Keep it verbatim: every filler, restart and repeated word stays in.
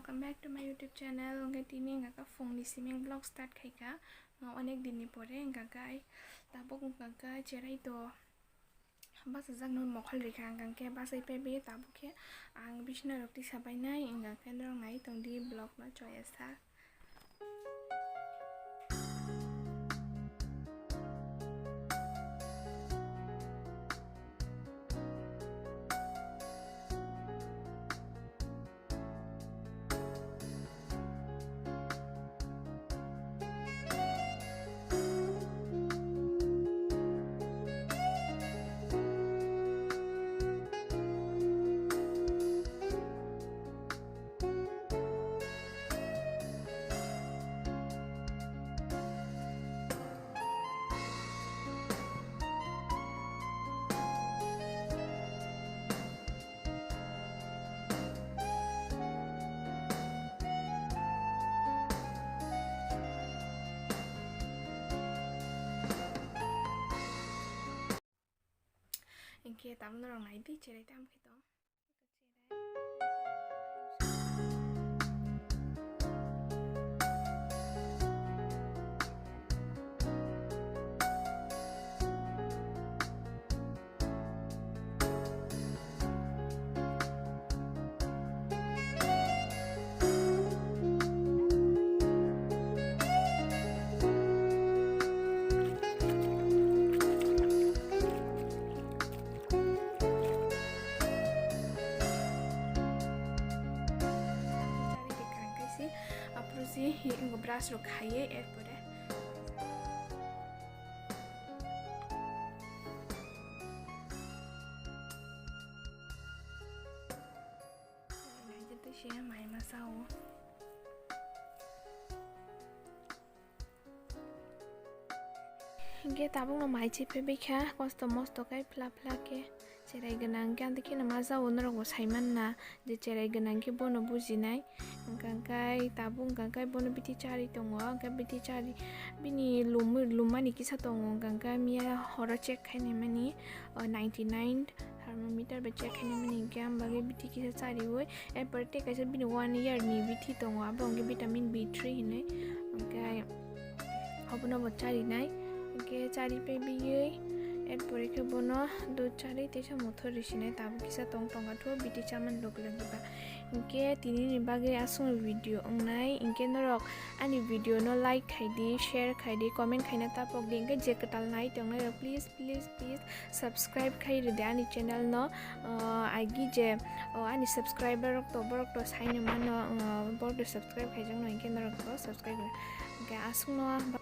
Welcome back to my YouTube channel. Hwnkhe tini hwnkha khe phungni simi vlog start khaikha. Onek dinni pore hwnkha khe ai tabuk hwnkha khe cherai to bachajak no mokhol rikha, hwnkha khe bachai paibi tabuk khe ang bisina rok tisa bainai, hwnkha khe norok nai tongdi vlog no choya sa. Hwnkhe tabuk norok nai di, cherai tamo khe tong. Apro si brush rok khaiye, erpore naijak tei se mai ma sao. Hingke tabukno mai chipre bikha, kosto mosto khe phla phla khe cherai gwnang khe, andikhe no ma jao norok bo sai manna je cherai gwnang khe bono bujinai. Hingka khe tabuk hingka khe bono bithi chari tongo, hingke bithi chari bini lum-, lummani kisa tongo, hingka khe miya horo check khainai mani, o ninety nine thermometer bai check khainai mani, hingke ang bagwi bithi kisa chariwi, erpore tei kaisa bini one year ni bithi tongo, abo hingke vitamin B three hinwi, hingke obono bo charinai, hingke chari paibiwi, erpore khe bono dud chari teisa mothor risinai, tabuk kisa tong tongkha tho bithi chamani logilog ba. Hingke tinini bagwi aswk video wngnai, hingke norok ani video no like khaidi, share khaidi, comment khaina tapokdi, hingke je kwtal nai tongnai rok please, please, please subscribe khai rwdi ani channel no. Ah, agi je, oh, ani subscriber rok to, borok to saino mano, ah, borok to subscribe khaijakno, hingke norok to subscribe rw. Hingke aswkno